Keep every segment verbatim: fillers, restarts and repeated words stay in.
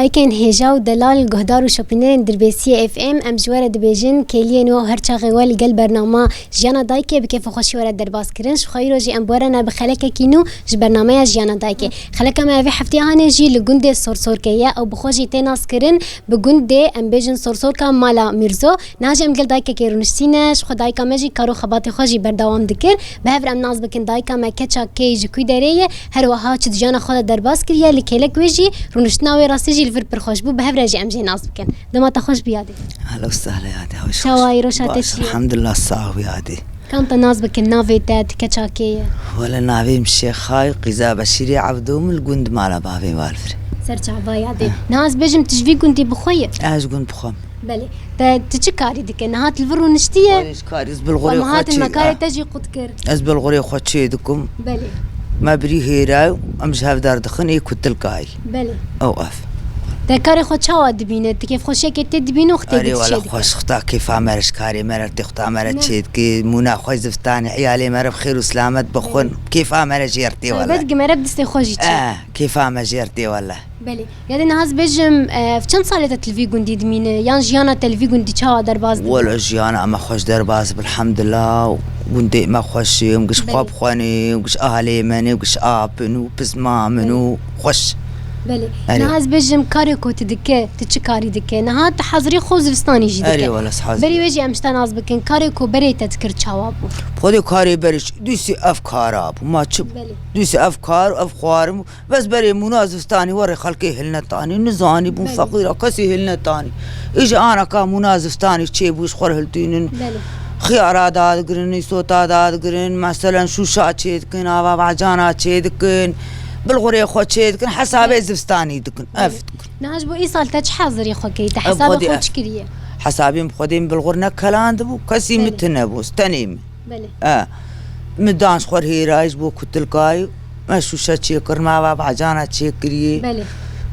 Kên hêja û delal, guhdar û şopînerên Dirbêsiyê F M, em ji we re dibêjin, kêliyên we û her çaxê we li gel bernama Jiyana Dayikê bi kêf û xweşî we re derbas kirin. Ji xwe îro jî em bi we re ne bi xelekekî nû ji bernameya Jiyana Dayikê. Xeleka me ya vê hefteyê hanê jî li gundê Sorsorkê ye. Ew bi xwe jî tê naskirin bi gundê, em bêjin, Sorsorka Mala Mîrzo. Niha jî em gel dayikekê rûniştî ne, ji xwe dayika me jî kar û xebatê xwe jî berdewam dikir. Bi hev re em nas bikin dayika me keça kê ji kû derê ye, her wiha çi di jiyana xwe de derbas kiriye, li kêlek wê jî rûniştina wê rastî jî li vir pir xweş bû. Bi hev re jî em jê nas bikin. Dema te xweş bî yadê. Ehlen û sehlen yadê, hoş. Çawa îro şate çi ye? Elhamdulillah, sax bî yadê. Kam te nas bikin, navê te, tu keça kê ye? Wele navê min Şêxay, qîza Beşîrê Ebdû, min li gund mala bavê Walfirê. Ser çava yadê. Niha ez bêjim tu ji vî gundî bi xwe ye? Ez ji gund bi xwe me. Belê. Te, tu çi karî dike? Niha tu li vir rûniştiye? Wele ji karî ez bilxurê xwe çê, me karê te jî qut kir. Ez bilxurê xwe çê dikim. Belê. Me birî hêra û em ji hev derdixin ê kutilkayî. Belê. Ew ev. Te karê xwe çawa dibîne? Tu kêfxweşiyekê tê dibîne û xitê Erê dikişê wele dike? Xweş, Xuda kêfa me re ji karê me re tê, Xuda me re çê dike. Mûna xwe zivistanê, eyalê me re bi xêr û silamet bixwin. Kêfa me re jê re tê wele. Helbet gi me re bi distê xwe jî çê. Eh, kêfa me jê re tê wele. Belê. Yadê niha ez bêjim, eh, çend salê te tu li vî gundî dimîne? Yan jiyana te li vî gundî çawa derbas dibe? Wele jiyana me xweş derbas bi, elhamdulillah. Gundê me xweş e, giş xwe bixwenê, giş ahalê me ne, giş ap in û pisma min û xweş. Belê. Erê. Niha ez bêjim, karê ku tu dike, tu çi karî dike? Niha tu hazirî xwe zivistanî jî dike. Erê wele ez hazir. Berî wê jî em ji te nas bikin, karê ku berê te dikir çawa bû? Xwedê karê berê çi, dîsî ev kara bû, ma çi bû? Belê. Dîsî ev kar, ev xwarin bû. Bes berê mûna zivistanî werê xelkê hilnetanî, nizanî bûn, belê, feqîra kesî hilnetanî. Îja anaka mûna zivistanî çêbû ji xwe re hiltînin. Belê. Xiyara dadigirin, îsota dadigirin, meselen şûşa çêdikin, ava bacana çêdikin, bilxurê xwe çêdikin, hesabê zivistanî dikin. Belê. Ev dikin. Niha ji bo îsal te çi hazirî xwe kirî? Te hesabê xwe çi kiriye? Hesabê min xwedê min bilxur ne kelandibû, kesî min tune bû, tenê min. Belê. E, min dan ji xwe re hêrayî ji bo kutilkayî. Me şûşe çêkir, me ava bacana çêkiriyê. Belê.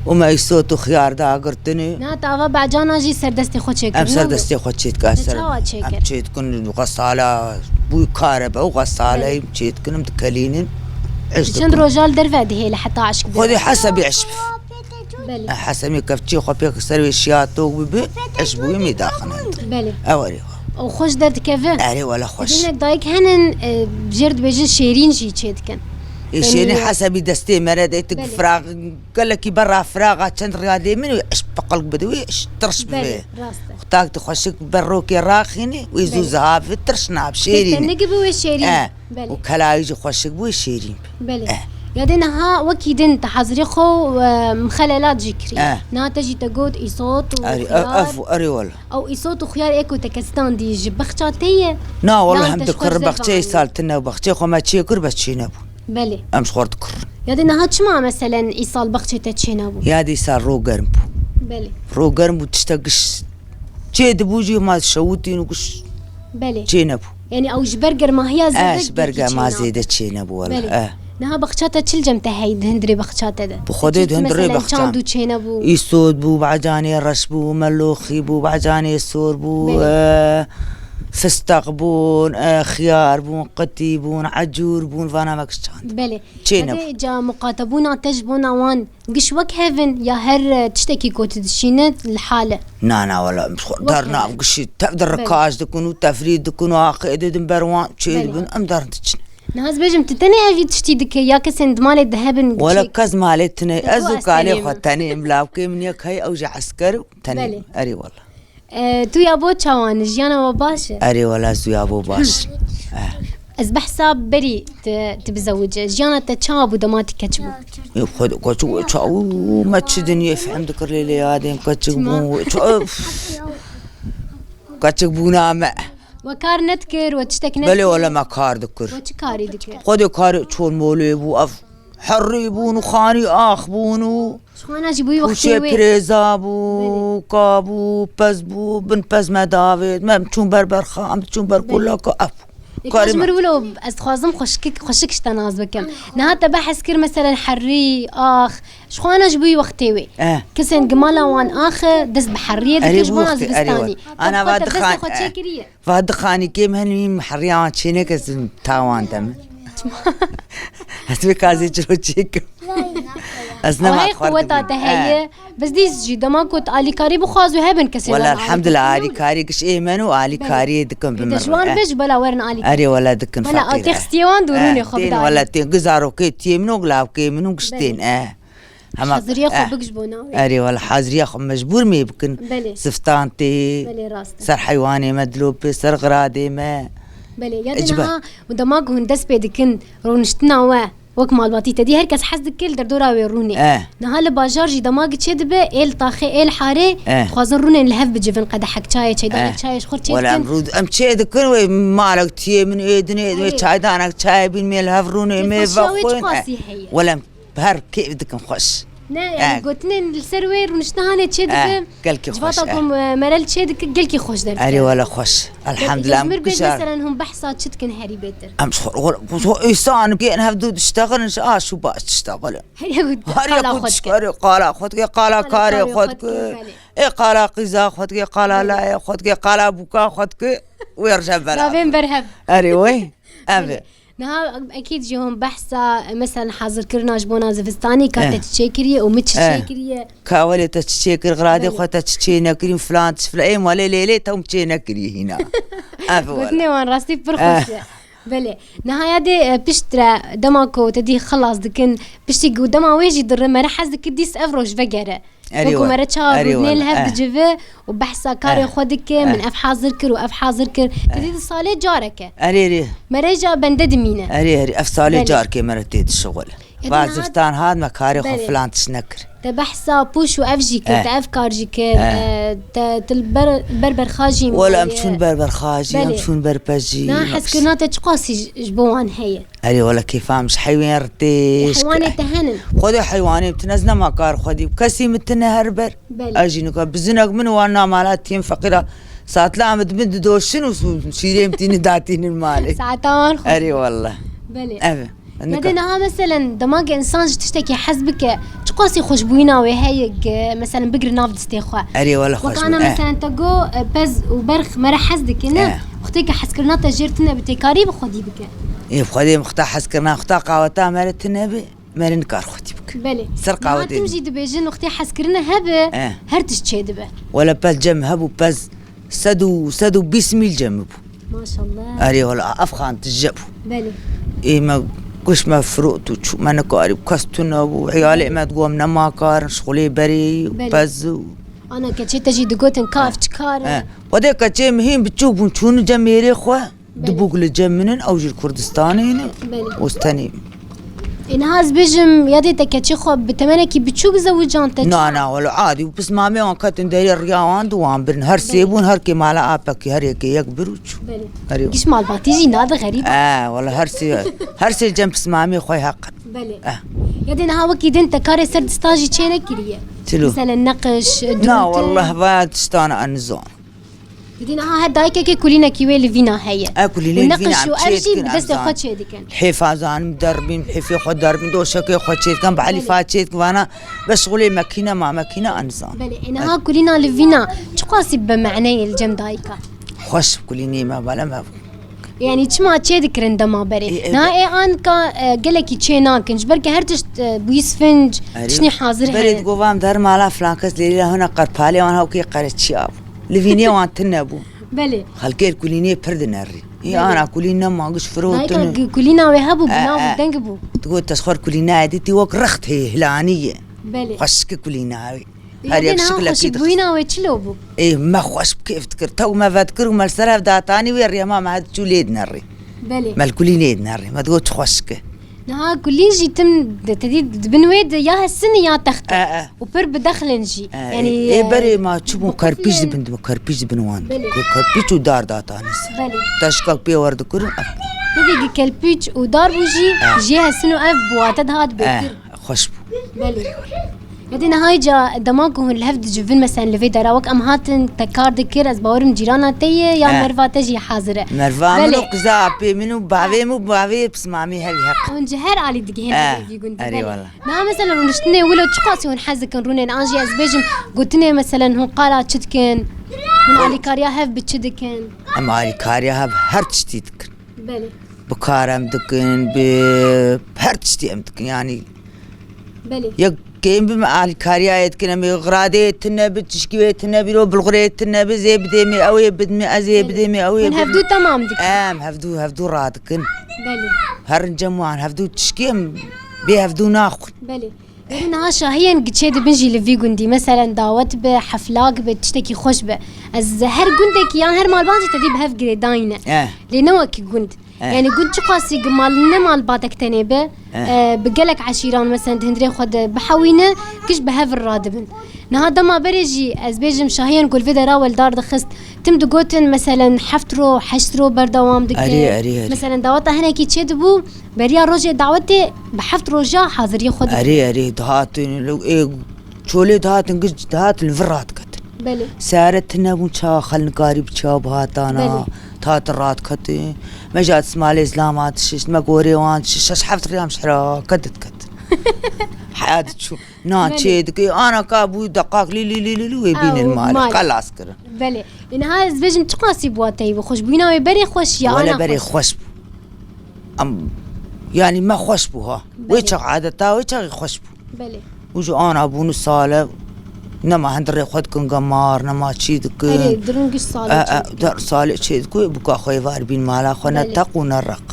Û me îsot û xiyar dagirtinê. Na, te ava bacana jî ser destê xwe çêkir, ne? Em ser destê xwe çêdike. Te çawa çêkir? Em çêdikin, xesala bû karebe û xesala em çêdikin, em dikelînin. Çend roja li derve dihêle heta eşk bê? Xwedê hesebî eşk bê. Belê. E, Hesemê kevçiyê xwe pêk ser wê şiya tok bibe, ez ji bo wê mêdaxin. Belê. Ew erê. Û xweş derdikeve? Erê wele xweş. Hinek dayik henin, e, jêr dibêjin şêrîn jî çêdikin. Ê şêrîn hesebî destê me re de tu firaq, gelekî berra firaqa çend riya dê min wê eş peqil bide wê eş tirş bibe. Belê, rast e. Tak tu xweşik ber rokê raxînî wê zû zihav tirş nab şêrîn. Te nigibi wê şêrîn. E. Belê. Û kelayî jî xweşik bû, şêrîn bû. Belê. Eh. Yadê niha wekî din te hazirê xwe, e, mixelelat jî kirî. Eh. Niha te jî te got îsot û xiyar. Erê, ev, erê wele. Ew îsot û xiyar ê ku te kesitandî ji bexça te ye? Na, wele hem dikir bexçeyê sal tine û bexçeyê xwe me çêkir bes çênebû. Belê. Em ji xwe re dikir. Yadê niha çima meselen îsal bexçê te çênebû? Yadê îsal ro germ bû. Belê. Ro germ bû, tiştek giş çê dibû jî ma şewitîn û giş çênebû. Belê. Yani ew ji ber germahiya zêde, eh, ji ber germa zêde çênebû wele. Belê. Eh. Niha bexça te çi li cem te heyî di hundirê bexça te de? Bi Xwedê di hundirê bexça. Çand û çênebû. Îsot bû, bacanê reş bû, meloxî bû, bacanê sor bû, belê, eh, fisteq bûn, eh, xiyar bûn, qitî bûn, ecûr bûn, vana me giş çand. Belê. Çênebû. Hevê ca muqatebûna te ji bona wan giş wek hev in ya her, e, tiştekî ku tu dişîne li hal e? Na, na, wela em ji xwe dernav gişî tev de rikaş dikin û tefrî dikin û aqê didin ber wan çê dibin, em derin diçin. Niha ez bêjim, tu tenê evî tiştî dike ya kesên di malê de hebin? Wela kes malê tine, ez û kalê xwe tenê, em lawkê min yek heye, ew jî esker û tenê. Belê. Erê wela. E, tu ya bo çawan, jiyana we baş e? Erê wela, ez ya bo baş. Eh. Ez behsa berî tu, tu bizewice. Jiyana te çawa bû dema tu keç bû? Ê, xwe de keçik çawa me çi dinyê fehm dikir lê lê yadên keçik bûn. Çima? Ço-, keçik bûna me. We kar nedikir, we tiştek nedikir? Belê wela me kar dikir. We çi karî dikir? Xwedê karê çol molê bû, ev herrî bûn û xanî ax bûn û Ji xwana jî bûyî wextê wê. Pûşê pirêza bû, belê, ka bû, pez bû, bin pez me davêt, me çûn ber berxa, em çûn ber, belê, kulaka, ev. Ê, karê ka ji me. Mir wilo, ez dixwazim xweşik, xweşik ji te nas bikim. Niha te behs kir, meselen herrî, ax, ji xwana jî bûyî wextê wê. Eh. Kesên gimala wan ax e, dest bi herriyê dike ji bona zivistanî. Erê, bû wextê, erê wele. Te bi xwe te bi destê xwe çêkiriye. Va dixanî kêm henî heriya wan çêneke zin tawan de min. Ez wê kazê çiro çêkim. Ez nema Ama hey xwar quweta dibînim. te heye. Biz dîs jî dema ku tu alîkarî bixwaz û hebin kesê Wala wan elhamdulillah alîkarî alîkarî giş ê men û alîkariyê dikim bi Pê min. Ji wan Eh. be ji bela werin alîkarî. Erê wala dikin Bela feqîr, eh. Textiyê wan dûrûnê Eh, xwe tên bidarî. Wala tên giz zarokê tiyê min û gilavkê min û giş Belê. tên eh. Hema Haziriya xwe eh. bik ji bo navê. Erê wala haziriya xwe mecbûr mê bikin. Belê. Siftan tê. Belê rast e. Ser heywanê me dilopê, ser xiradê me. Belê, ya Ecba. Niha û dema ku hûn dest pê dikin, rûniştina we, wek malbatî te dî her kes hez dike li derdora wê rûnê. Eh. Niha li bajar jî dema ku çê dibe, êl taxê, êl harê, Eh. dixwazin rûnên li hev bicivin, qedehek çayê, çeydanek Eh. çayê ji xwe çê Wala em dikin. rûd-, em çê dikin wê malek tiyê min ê dinê, wê Erê. çaydanek çayê bîn mê li hev rûnê, mê Kêfxweşiya wê vexwin, çiqasî eh. heye? Wala em her kêf dikin xweş. Ne, yani Eh. gotinên li ser wê rûniştina hanê çê Eh, dibe. gelkî Civata xweş, eh. ku, e, Merel çê dike, gelkî xweş derdikeve. Erê wala xweş. Elhamdulillah, Yê ji em mir bê, kişar. Mesela hûn behsa çi dikin herî bêtir? Em ji xwe, xwe, xwe, xwe, însan kê hev du diştexilin, ji aş û baş diştexilin. Her yek Her qala yek xwe dişt-, dike. erê qala xwe dike, qala Qala karê karê xwe xwe dike. dike, belê. Ê qala qîza xwe dike, qala Belê. layê xwe dike, qala bûka xwe dike. Wê rije bera. Ravên berhev. Erê wey. Ev e. Niha ekîd jî hûn behsa, mesela hazirkirina ji bona zivistanî ka Eh. te çi çêkiriye û min çi Eh. çêkiriye. Ka welê te çi çêkir, xiradê Belê. xwe te çi çê nekirî, filan, çi filan. Ê malê lê lê te hûn çê nekiriye hîna. Ev wala. Gotinê wan rastî pir Eh. xweş e. Belê. Niha ya dê, e, piştre dema ku te dî xilas dikin, piştî ku dema wê jî dire, mere hez dikir dîs ev roj vegere. Erê Wekî wala, mere çawa erê rûdinê li wala, hev eh. dicive û behsa karê Eh. xwe dike, min Eh. ev hazir kir û ev hazir kir. Te Eh. dî di salê careke. Erê, erê. Mere ja bende dimîne. Erê, erê. Ev salê Belê. carkê mere tê dişixule. Ya Va niha ziftan hat me karê xwe Belê. filan tişt nekir. Te behsa pûş û ev jî kir, Eh. te ev kar jî kir, Eh. e, te, te li ber, ber berxa jî Wala em maye. çûn ber berxa jî, em Belê. çûn ber pez jî. Na em hezkirina te çiqasî ji, ji bo wan heye? Erê wala kêfa em ji heywanê re tê. Heywanê te henin? Xwedê heywanê min tune, ez nema kar xwedî. Kesî min tune her ber. Belê. Ez jî nika bizinek min wan namala tiyên feqîra. Saetla min dibin didoşin û su-, şîrê min tînin datînin malê. Saeta wan xweş. Erê wala. Belê. Ev e. Ya Nika. dê niha meselen dema ke însan ji tiştekî hez bike, çiqasî xweşbûyîna wê heye ke, meselen bigire nav distê xwe. Erê wala Wek xweş ana bû, eh. meselen te got, e, pez û berx mere hez dike, ne? Eh. Wextê ke hezkirina te jêr tune bi tê karî bi xwedî bike. Ê, xwedê wexta hezkirina wexta qaweta mere tune be, mere nikar xwedî bike. Belê. Ser Niha qawetê tim din. jî dibêjin wextê hezkirine hebe, Eh. her tişt çê dibe. Wala pez cem hebû pez sed û, sed û bîst mîl cem bû. Maşallah. Erê wala ev xan tije bû. Belê. Ê me guş me firot û çû me nikarî kes tune bû. Eyalê me digot em nema karin şixulê berê Belê. pez û Ana keçê te jî digotin ka ev çi kar e? Eh. Xwedê keçê min hîn biçûk bûn çûn cem mêrê xwe. Belê. Dibûk li cem min in, ew ji Kurdistanê ne. Belê. Û tenê. Ê, niha ez bêjim, ya dê te keçê xwe bi temenekî biçûk zewican te Na, çi? na, wala adî û pismamê wan ketin derê riya wan di wan birin. Her sê Belê. bûn, her kê mala apekî, her yekê yek bir û çû. Belê. Herî Giş malbatî jî nade xerîb. Eh, wala her sê, her sê cem pismamê xwe heqin. Belê. Eh. Ya dê niha wekî din te karê ser dista jî çê nekiriye? Çilo? Meselen neqiş, Na, dûtin. wallah, va tiştana ez nizan. Didî niha her dayikekê kulînekî wê li vîna heye. E, kulînê Û li vîna neqiş em û ev çê jî dikin, bi em destê xwe zan. çê dikin. Hêfa zanim derbîn, hêfê xwe derbîn, doşekê xwe çê dikin, bi elîfa çê dikin, vana be şixulê mekîne ma mekîne em zan. Belê, ê niha kulîna li vîna çiqasî bi meneyê li cem dayika? Xweş kulînê me, bale me. Yanî çima çê dikirin dema berê? Ê, ê, Niha be- ê anka, e, gelekî çê nakin. Ji ber ke her tişt, e, bûyî sfinc, Erê, tiştî hazir berê heye. digo vam der mala filan kes lêlî hona qerpalê wan hewkê qereçiya bû. Li vînê wan tune bû. Belê. Xelkê kulînê pir dinerî. Ê Belê. ana kulîn nema giş Dayika firotine. gi-, kulîna wê hebû, Eh, bina eh. û deng bû. Digo te xwar kulîna dîtî wek rext hê hilanî ye. Belê. Xweşik kulîna wê. Her Yadê yek niha şikilekî dixist. xweşikbûyîna wê çilo bû? Ê, me xweş bi kêf dikir. Tew me vedikir û me li ser hev datanî wê rêma me hediçû lê dinerî. Belê. Me li kulînê dinerî. Me digot çi xweşik e. Niha kulîn jî tim de te dî di bin wê de ya hesin e ya text e. E, e. Û pir bi dexlin jî. E, Yanî, ê, ê, e, berê ma çi bûn, bi kerpîç quflên dibin, dibin, kerpîç dibin wan. Belê. Kerpîç û dar datanî ser. Belê. Teşkek pê wer dikirin. Tevî ki kelpîç û dar bû jî, E. jê hesin û ev bi wate dihat E, bêtir. xweş bû. Belê. Yadê niha ca dema ku hûn li hev dicivin, meselen li vê dera wek em hatin te kar dikir, ez bawerim cîrana te ye ya Eh. merva te jî hazir e. Merva min Belê. û qiza apê min û bavê min û bavê pismamê hevî heq. Hûn ji her alî digihên Eh, vî gundî, erê belê. wala. Niha mesela rûniştinê wilo çiqasî hûn hez dikin rûnên an jî ez bêjim gotinê meselen hûn qala çi dikin? Hûn Wala. alîkariya hev bi çi dikin? Em alîkariya hev her tiştî dikin. Belê. Bi kar em dikin, bi her tiştî em dikin. Yanî Belê. Yek kêm bi me alîkariyayê dikin, em ê xiradê tune bi, tişkî wê tune bi, ro bilxurê tune bi, zê bidê me, ew ê bidin me, ez ê Belê. bidê me, ew ê Hûn bidin me. hevdû tamam dikin. Em hevdû, hevdû radikin. Belê. Her cem wan hevdû tişkî em bê hevdû naxwin. Belê. Yanî niha şahiyên giçê dibin jî li vî gundî. Meselen dawet bi, heflak bi, tiştekî xweş bi. Ez her gundekî yan her malban jî tevî bi hev girêdayî ne. Eh. Lê ne wekî gund. Eh. Yanî gund çiqasî gi mal ne malbatek tenê be, Eh. e, bi gelek eşîran meselen di hundirê xwe de bihewîne, giş bi hev re radibin. Niha dema berê jî ez bêjim şahiyên ku li vê dera we li dar dixist, tim digotin meselen heft ro, heşt ro berdewam dike. Erê, erê, erê. Meselen daweta hinekî çêdibû, beriya rojê dawetê bi heft roja haziriyê xwe dike. Erê, erê, dihatin, ê, çolê dihatin, giş dihatin li vir radiketin. Belê. Seyare tune bûn, çawa xelnikarî bi çawa bihatana, Belê. dihatin radiketin. Me jî hat simalê zilama dişişt, me gorê wan dişişt, şeş heft riyam ji heraket diketin. Heya diçû. Nan Belê. çê dike, ana ka bû deqak lî, lî, lî, lî, lî, wê Ew, bînin malê. mal. Xelas kirin. Belê. Ê, niha ez bêjim çiqasî bû teyî bû? Xweşbûyîna wê berê xweş ya Wele ana berê xweş? xweş bû. Em, yanî me xweş bû ha. Belê. Wê çax adeta, wê çaxî xweş bû. Belê. Û ji ana bûn û sale nema hundirê xwe dikin gemar, nema çî dikin. Erê, durum giş sale E, e, çê dikin. der sale çê dikin, wê bûka xwe êvar bîn mala xwe, ne Belê. teq û ne req.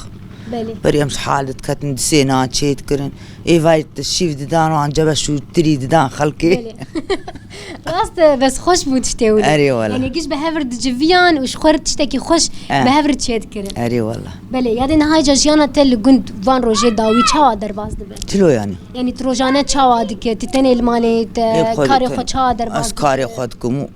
Belê. Berê em ji hal diketin, di sê nan çê dikirin. Êvayî şîv didan wan cebeş û tirî didan xelkê. Belê. Rast e, bes xweş bû tiştê wilo. Erê wele. Yanî giş bi hev re diciviyan û ji xwe re tiştekî xweş Eh. bi hev re çêdikirin. Erê wele. Belê, yadê niha ca jiyana te li gund van rojê dawî çawa derbas dibe? Çilo yanî? Yanî tu rojane çawa dike? Tu tenê li malê te Ê, xwe karê dikim. xwe çawa derbas Ez dike? karê xwe dikim û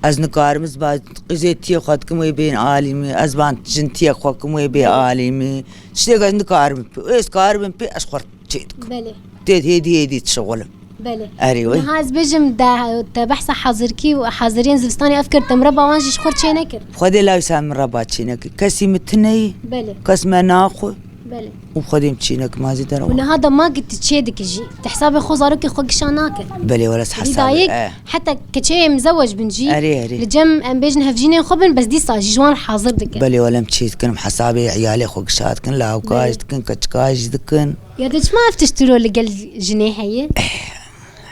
ez nikarim, ez ba qîzê tiyê xwe dikim wê bên alî min, ez ban jin tiyê xwe kim wê bê alî min. Tiştê ez nikarim pê, ez karim pê, ez xwe çê dikim. Belê. Tê hêdî hêdî dişixulim. Belê. Erê wê. Niha ez bêjim de, te behsa hazirkî û haziriyên zivistanê ev kir, te mireba wan jî ji xwe çê nekir. Xwedê lawîsa mireba çê nekir. Kesî min tune yî, Belê. kes me naxwe Belê. û xwedê min çê nekir, ma zî dera Û wan. niha dema ki tu çê dikî jî, te hesabê xwe zarokê xwe gişa nake. Belê wele Hesî hesabê, dayik, eh. heta keçeyê mizewec bin jî, Erê, erê. li cem em bêjin hevjînên xwe bin, bes dîsa jî ji wan hazir dike. Belê wele em çê dikin, em hesabê iyalê xwe gişa dikin, lawika Belê. jî dikin, keçika jî dikin. Ya de çima ev tişt tiro li gel jinê heye? Eh,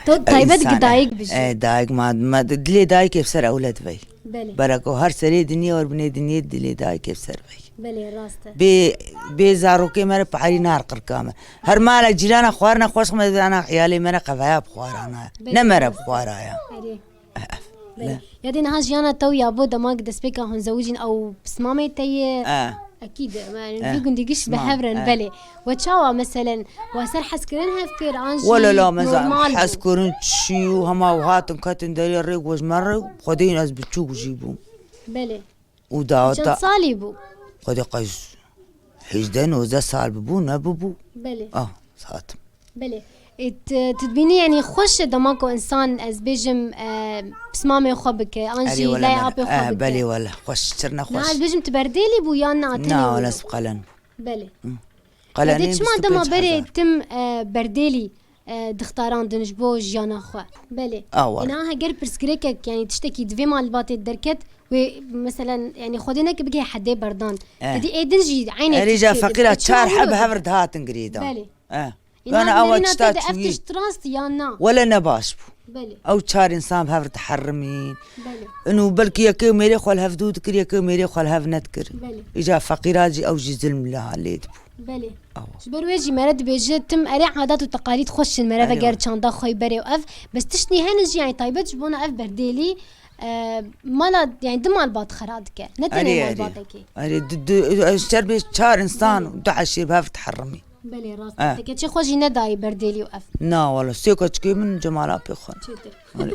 To taybet insan, gi dayik bijî. eh, dayik ma, ma dilê dayikê bi ser ewled vey. Belê. Bereko her serê dinyê wer binê dinyê dilê dayikê bi ser vey. Belê, rast e. Bê, bê zarokê me re parî nar qirka me. Her mala cîrana xwarina xweş me dana iyalê me re qeveya bi xwarana. Belê, Ne me re rast e. bi xwaraya. Erê. Belê. Ya dê niha jiyana te û ya bo dema ki destpêka hûn zewicîn ew pismamê te ye. Eh. Ekîd, yani Eh. vî gundî giş bi Pismam, hev re in, eh. belê. We çawa meselen, we ser hez kirin hev kir, an jî Wele la me zan normal hez bû? kirin çi û hema û hatin ketin derê rê goz me re, xwedê ez biçûk jî bûm. Belê. Û Çend daweta salî bû? Xwedê qey hêjdeh nozdeh sal bibû, nebibû. Belê. Ah, satim. Belê. E, tu, tu dibînî, yanî xweş e dema ku insan, ez bêjim, e, pismamê xwe bike, an Erê jî wele layê me, apê xwe eh, bike. belê wele, xweş, çir ne Niha xweş. ez bêjim tu berdêlî bû yan na, tenê Na, wele wilo? ez bi qelen bû. Belê. Hı. Qelenê Hadi çima bîst û pênc hezar. dema berê tim, e, berdêlî, e, dixtarandin ji bo jiyana xwe? Belê. A, wele. Ina heger pirsgirêkek, yanî tiştekî di vê malbatê derket, wê, meselen, yanî Xwedê neke bigihê hedê berdan. Eh. Te dî ê din jî eynekî Erê ja çêdibû. feqîra Te çima çar wilo heb dibû? hev dihatin girêdan. Belê. Eh. Îna Bana awa nerîna tişta te de ev çûyî. tişt rast yan na? Wele ne baş bû. Belê. Ew çar însan bi hev re diherimîn. Belê. Û belkî yekê mêrê xwe li hev dû dikir, yekê mêrê xwe li hev nedikir. Belê. Îca feqîra jî ew jî zilm li halê dibû. Belê. Awa. Ji ber wê jî mere dibêje tim erê adat û teqalîd xweş in, mere Erê veger wele. çanda xwe berê û ev. Bes tiştnî hene jî, yani taybet ji bona ev berdêlî, e, mala, yani di malbat xera dike. Ne tenê Erê, erê. malbatekê. Erê, di, di, ez ser bê çar însan Belê. du eşîr bi hev diherimî. Belê, rast. Eh. Te keçê xwe jî nedayî berdêlî û ev. Na, wala, sê keçikê min Cemal apê xwe. Çêtir. Wala.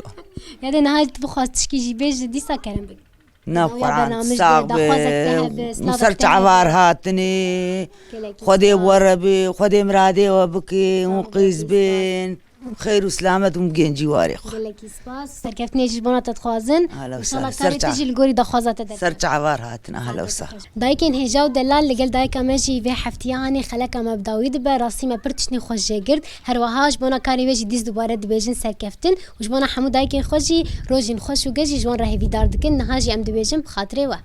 Ya de niha tu bixwaz tişkî jî bêje, dîsa kerem bik. Na, Dawiya Quran, bernamij sax de, daxwazek te be. hebe, Min slavek ser te çava hebe. hatinê. Gelekî Xwedê spas. were bi, Xwedê miradê we bike, Sağ hûn ol, qîz gelekî spas. bin. Xeyr û selamet û gencî warê xwe. Gelekî spas. Serkeftinê jî ji bona te dixwazin. Ahla û Înşallah sahla. karê Ser tu ça-, jî li gorî daxwaza te derket. ser çavar hatin. Ahla û sahla. Dayikên hêja û delal li gel dayika me jî vê heftiya anî xeleka me bi dawî dibe. Rastî me pir tiştnê xweş jê girt. Her wiha ji bona karê wê jî dîs dubare dibêjin serkeftin û ji bona hemû dayikên xwe jî rojên xweş û gel jî ji wan re hêvîdar dikin. Niha jî em dibêjin bi xatirê we.